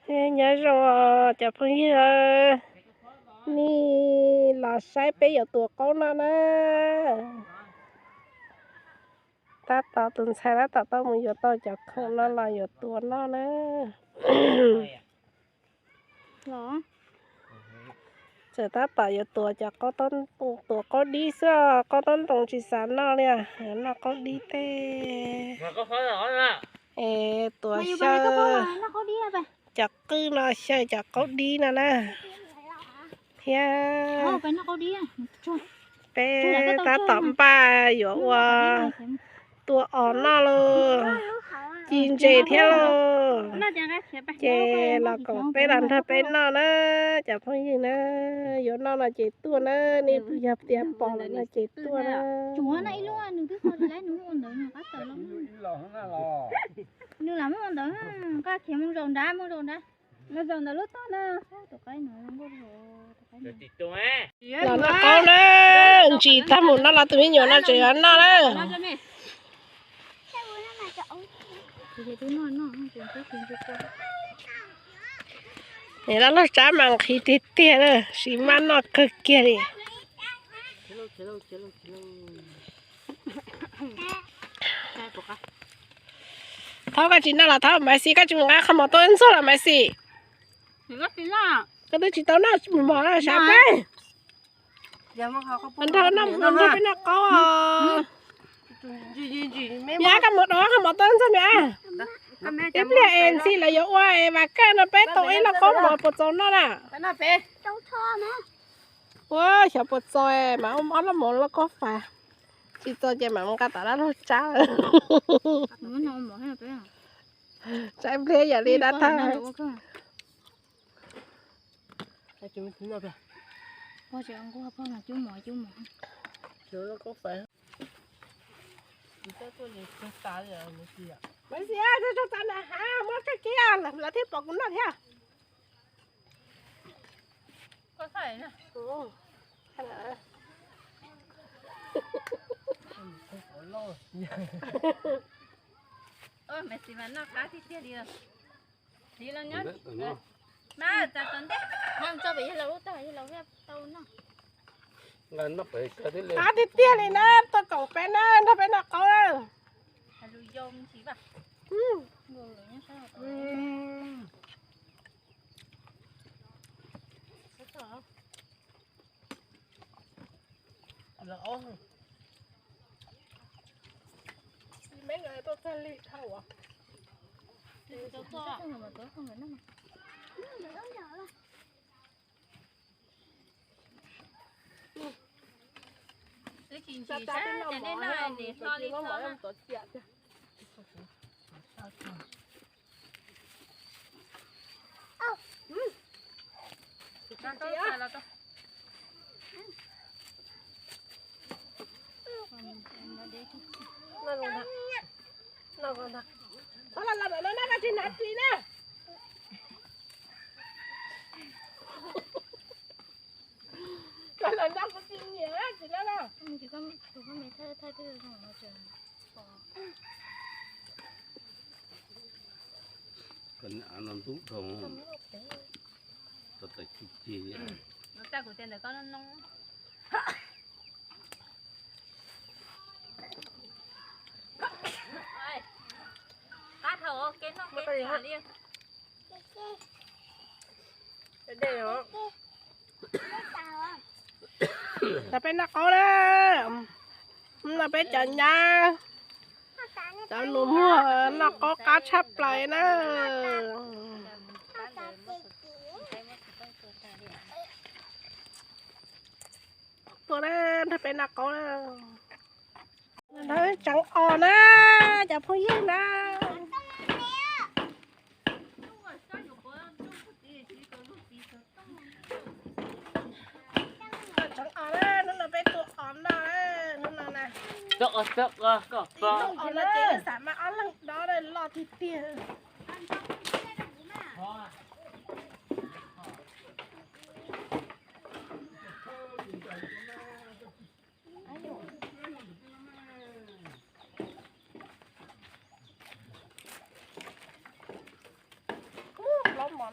Nyob zoo cov phooj ywg, nej los saib peb yuav tua qaub noj na. Tab tom tus ntxhais tab tom tuaj mus yuav tau cov khoom no los yuav tua noj na. Txawm tab tom yuav tuav cov, tuav qaub dib xwb, qaub taub ntoos tsis xav noj li, noj qaub dib tej. Es tuav xyaw cov qwj no, xyaw cov qaub dib no na. Thiab peb tab tom npaj yuav ua tua os noj lauj, ci ntses thiab lauj. Ces los koom peb los nrog peb noj na, cov phooj ywg na. Yuav noj no ces tuaj na, nej yog tias pom lawm no ces tuaj na. Los noj qaub na, ntsis tag mus no los tus me nyuam no tseem yuav noj na. Niam loj loj tsab mas nqhis tiag tiag na, siv maj noj kawg kiag li. Thaub, koj tsis noj los Thaub, Maiv Xis, koj tsis mus nqa qhov mov tuaj ntxuag los Maiv Xis? Koj twb tsis tau noj mov sab plab. Nrog noj, nrog peb noj qaub os. Yog koj mus dob qhov mov tuaj ntxuag na. Ib pliag es ntxhi lawv yuav ua es vas kaj no peb tau ib lub qaub mov puas txaus noj na. Ua xyov puas txaus, mas ua ob lub mov loj koj fais. Tsis txaus ces mam mus nqa tom dab laug tsab. Tsab ib pliag yam li dab thawj. Maiv Xis, txog txav na ha, muab tso kiag, lawv thiaj pom kuv noj thiab. Maiv Xis mas noj qab tiag tiag li. Li los nyob. Mas txav tom ntej, tso pem yawg laus lub tag, yawg laus thiaj tau noj. Qab tiag tiag li na, tuaj koom peb na, nrog peb noj qaub na. Wb tsis ntsis sab ces nej noj nim hlo li hlo na. Txhob los los ntawm no na, koj tsis hnav ris na. Koj los nrog kuv tsis nyiam tsis na no. Koj niam no ntub dhau, tau tawm cig cig. Tag kuv tias ntawm koj no no. Qab dhau kev noj kev li. Los peb noj qaub na, los peb cov nyab, cov nus muag noj qaub qab tshaj plaws na. Tuaj na, nrog peb noj qaub na. Nrog tseev os na, cov phooj ywg na. Tseev os na, hnub no peb tua os noj na, hnub no na. Ib lub os no ces wb xam mas ob leeg dob loj tiag tiag. Ub, plaub mov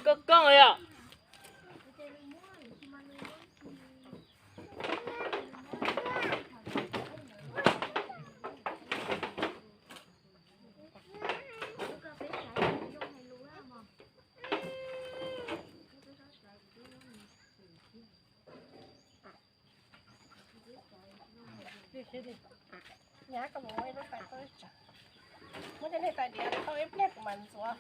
Koj koob li os. Nyab, koj mus muab ib lub tais tau ib tsam, muab cov niag tais diav tau ib pliag kuv mam ntxuav.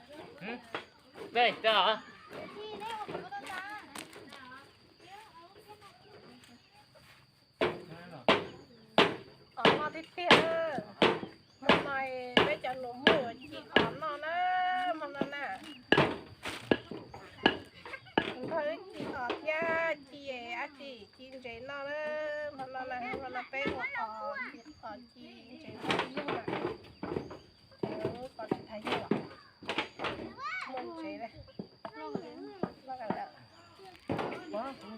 Qos noj tiag tiag. Hmo no peb cov nus muag ci qos noj na, hmo no na. Nrog wb ci qos thiab ci dab tsi, ci ntses noj na. Hmo no na, hmo no peb ua qos ci, qos ci ntses noj ib lub na. Qos tsis thaiv yog muaj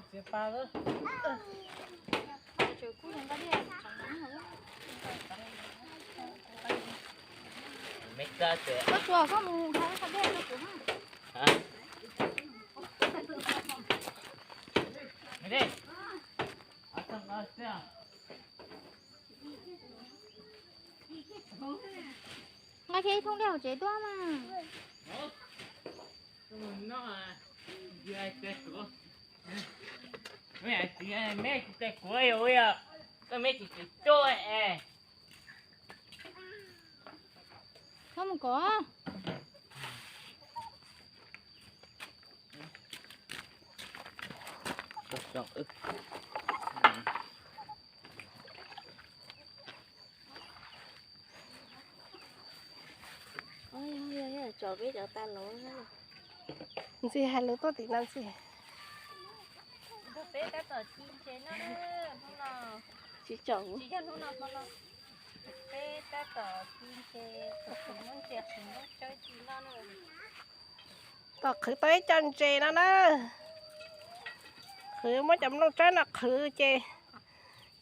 ntses lawm. Koj tsuas koj mus hau ib qho dej rau kuv na. Nqa kiag ib thoob dej hauv tsev tuaj mas. Koj me tsis tsis coj es. Koj mus kov. Tsom peb cov tas los. Ntxhi hais lus tuaj tim no Ntxhi. Peb tab tom ci ntses noj na, hnub no. Tsis tsom, tsis yog hnub no, hnub no. Peb tab tom ci ntses, qhwv muab ntses qhwv nplooj tsawb ci noj na. Tom qhwv tau ib co ntses no na. Qhwv muab cov nplooj tsawb no qhwv ces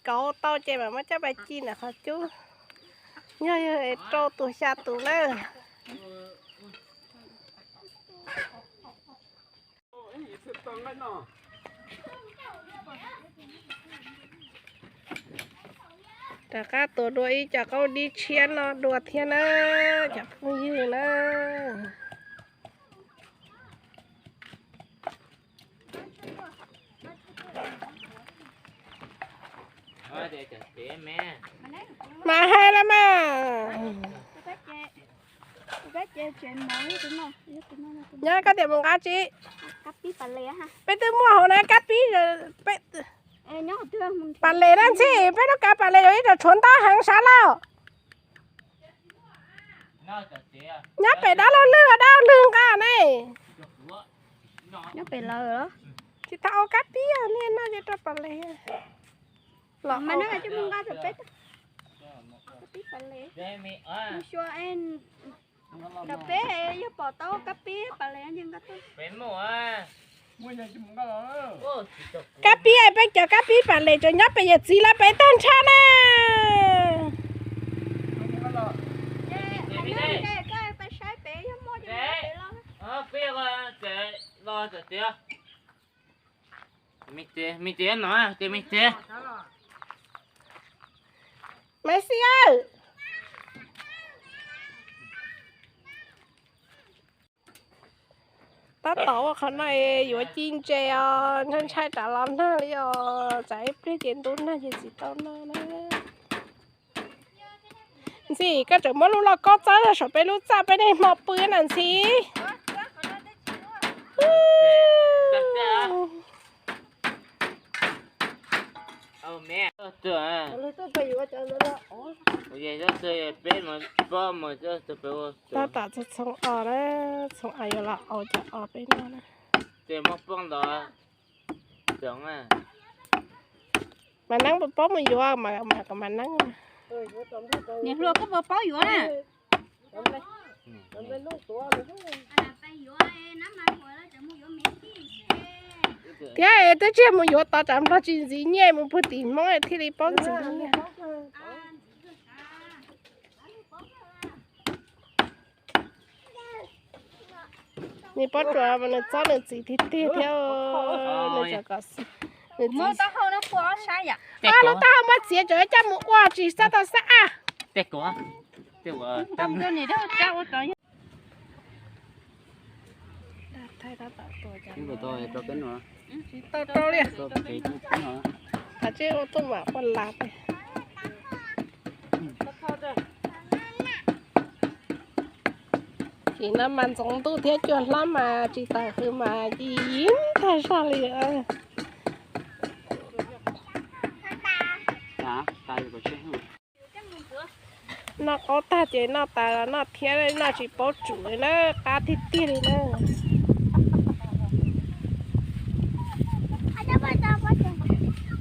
kauv tau ces mam muab coj pais ci ntawm qhov cub. Yog yog es rau tus xya tus na. Rov qab tua dua ib co qaub dib tshiab no dua thiab na, cov phooj ywg na. Mas hais los mas. Nyob koj tias mus nqa tsi? Peb twb muaj hauv na kab pib. Pas les na Ntxhi, peb lub kav pas les yuav ib rau tshuav ntab heev sav lauj. Nyob pem dab laug lwg, dab laug lwg nqa ne. Nyob pem lawm. Tsis tau ua kab pib, niaj no ces rau pas les. Los mas no coj mus nqa rau peb. Kab pib pas les. Mus xyuas rau peb, yog pom tau kab pib pas les ces nqa tuaj. Kab pib, peb cov kab pib pas les tseem nyob pem yawm txiv lawv pem tag nrho na. Maiv Xis aw, tab tom ua qhov no yuav ci ntses os, ntshai ntshai tsam los nag li os, tsam ib pliag ces ntub nag ces tsis tau noj na. Ntxhi, koj tseem muab lub lauj kaub txawb saum peb lub txaj peb niaj hmo pw na Ntxhi. Tab tom txog txhoov os na, txhoov os yuav los aus cov os peb noj na. Ces muab poob ntawd. Tsoom na. Mas Neeb puas paub mus yuav mas, mas kom Mas Neeb. Niam hluas koj puas paub yuav na? Thiab twb tsis mus yuav tod tsam Nplog tsis ntxiv nyiaj, mus pug tim Hmoob thiaj li paub ntxiv nyiaj. Nws paub tsuas nws txob nws txiv tiag tiag thiab. Nws tseem kom nws txiv. Lub taub hau muab txiav tseem coj mus ua tsis txhob tau xab ab. Tsis tau rau li. Kav tsij ua tuaj mam ua las pem. Tim no mas ntxoov ntuj thiab cua hlob mas tsis tawm hws mas ci tag zog li. Noj qaub tag ces noj tas los noj thiab, noj tsis paub tsum li na, qab tiag tiag li na.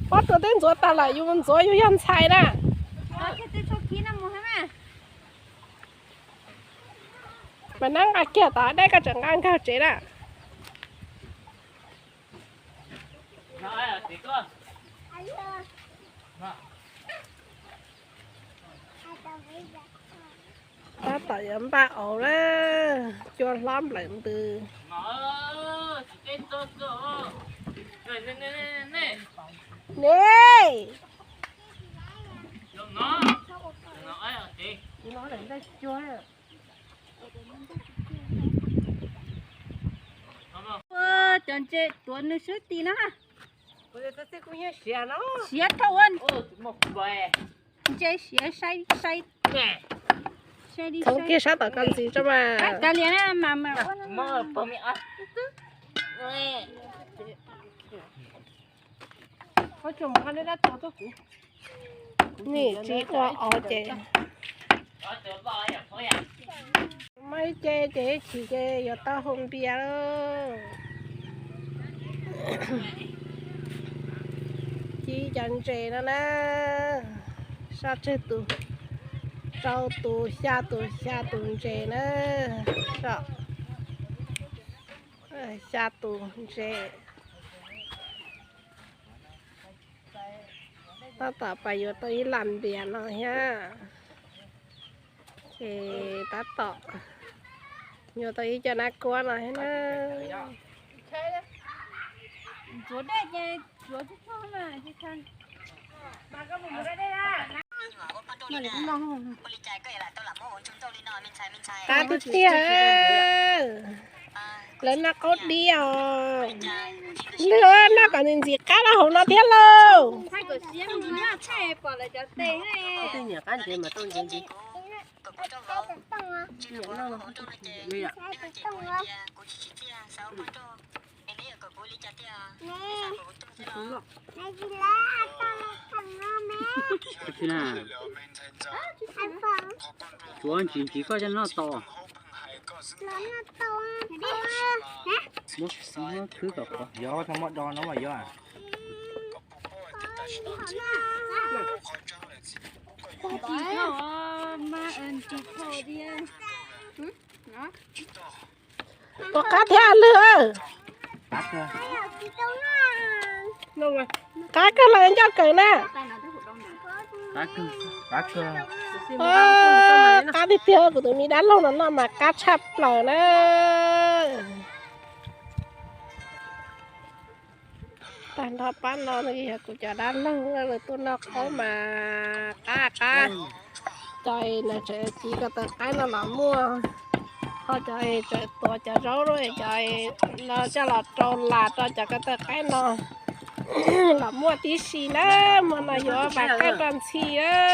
Pob tsuas twb ntxuav tas lawm, yus ntxuav yus yog ntxhais na. Mas nab nqa kiag tod dej koj tseem nqa nkag tsev na. Tab tom yuav npaj auv na, cua hlob nplawm ntws. Ne, cov ntses tuav nws swb ti na. Siav dhau ua ntses siav sai sai. Thaum kiag sab tom koj ntxiv tso mas. Kav liam na mas mas. Nim tsis ua auv ces. Muaj ib ce ces ib chim ces yuav tau hu npias lauj. Ci cov ntses no na, saj tsawg tus, rau tus, xya tus, xya tus ntses na, xya tus ntses. Tab tom pais yuav tau ib lam npias no thiab. Ces tab tom yuav tau ib co nab kuab no thiab na. Qab tiag tiag. Lawv noj qaub dib os. Lwg noj kom ntxim ntxim qab rau hauv no thiab lauj. Tsuav ntsis ntsis koj coj noj tau. Muab khwb kom qhuav. Yog tau muab do no mas yog. Puas qab thiab Lwg? Qab kawg los ncauj kawg na. Qab tiag tiag, kuv tus me dab laug no noj mas qab tshaj plaws na. Tag nrho pab no yog kuv cov dab laug lawv tuaj noj qaub mas qab qab. Cov es nws tseem ci ko taw qaib no los muaj, ho cov es tseem tuav cov zaub lub es cov es no coj los rau las rau cov ko taw qaib no los muaj tib si na. Hmo no yuav mas kaj rau ntxhi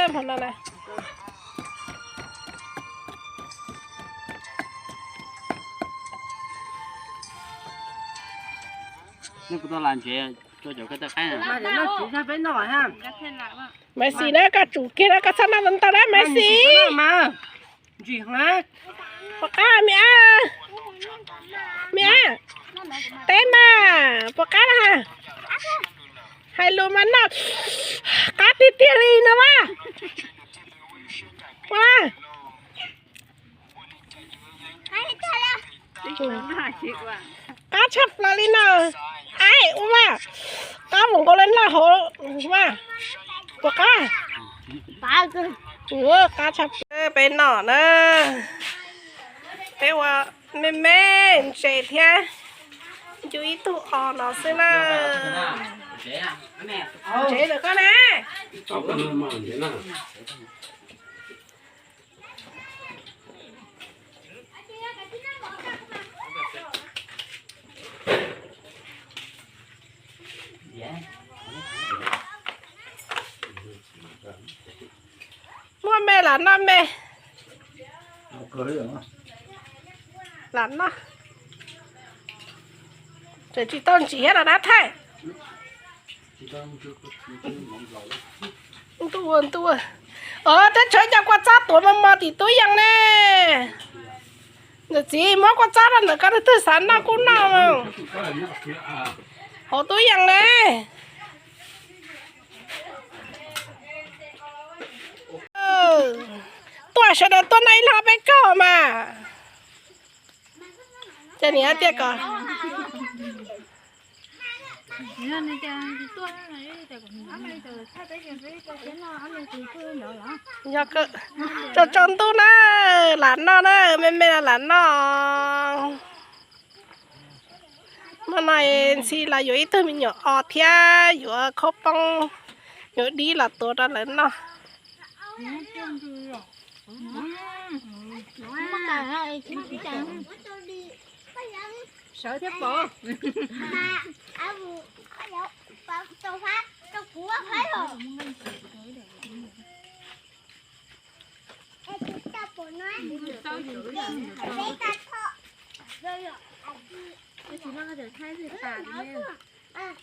hmo no na. Maiv Xis na, koj tsum kiag na, koj txhob noj ntau ntau na Maiv Xis. Puas qab me ab? Me ab, teb mas puas qab na ha? Hais lus mas noj qab tiag tiag li no mas. Ua, qab tshaj plaws li no. Aib, ua mas, qab mus nkaus li noj hauv mas. Puas qab? Qab tshaj plaws. Peb noj na, peb ua me me ntses thiab ncu ib tug os no xwb na. Ntses ntawm koj na. Muaj me lam noj me. Lam noj. Tseem tsis tau ntsim thiab los dab thaij. Ntuj, ntuj. Os, teb tshawv cov kua txob tuav mos mos tim tub yees ne. Ntxawm txiv, muab kua txob rau ntawm koj, leej twg xav noj kuj noj. Hauv tub yees ne. Tuaj sawv daws tuaj noj ib leeg peb caug mas. Ces niam tias kom tsaus tsaus ntuj na, lam noj na, me me lam noj. Hmo no Ntxhi los yuav ib tug me nyuam os thiab yuav khaub poob, yuav dib los tuav rau lawv noj. Sawv thiab pom.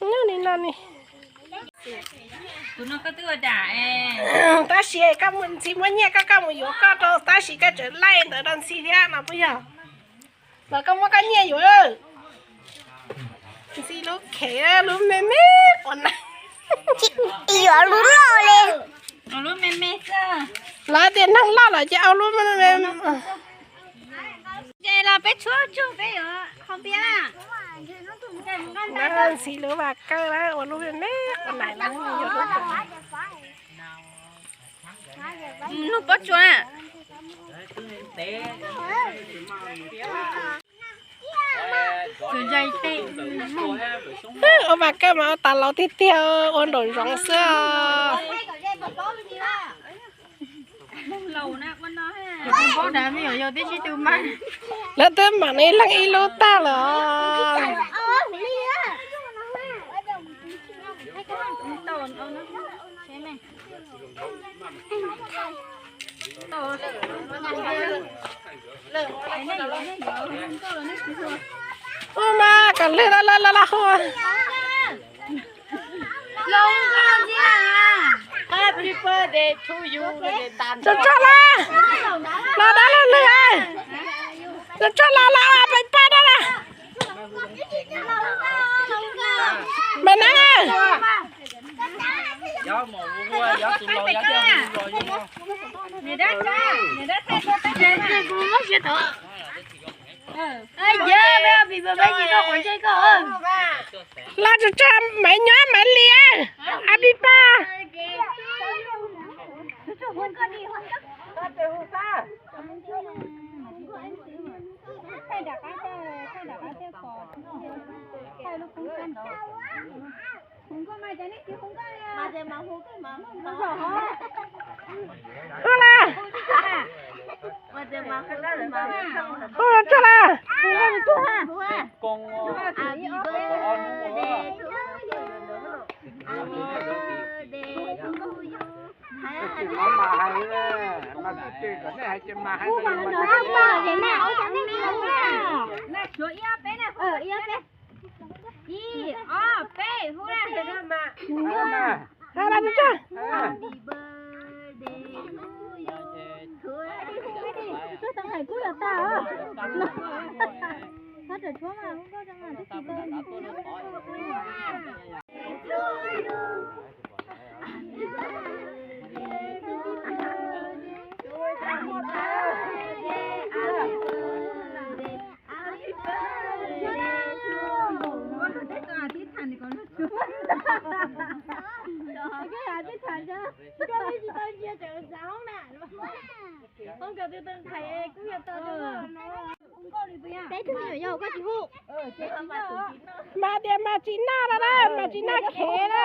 Nyob li no ni. Tab sis koj mus, Ntxhi muab nyiaj koj, koj mus yuav koj rau, tab sis koj tseem laij ntawd rau Ntxhi thiab no puas yog? Los koj muab koj nyiaj yuav. Ntxhi lub khev, lub me me quav nais. Yuav lub loj li. Lub me me xwb. Lawv tias neeg loj lawm ces au lub me me. Ces los peb tshuab tsug peb yuav qhov npias na. Ntxhi lub vas kawj ua lub me me quav nais, yuav lub. Nug pob tsuas na. Ua mas kawj mas ua tas laus tiag tiag, ua nraum zoov xwb os. Lawv twb mam li leej ib lub tag lawm os. Ua mas kom lwg la la la la hu. Tso tso la, los dab laug lwg, tso tso la la pais pab dab na. Mas na. Los tso tso Maiv Nyob Maiv Lis, a pis pas. Hu la. Hu la tso la. Ib, ob, peb, hu la. Hu la tso tso. Peb tug me nyuam yaus koj tsis hu. Mas tias mas tsis noj no na, mas tsis noj khev na.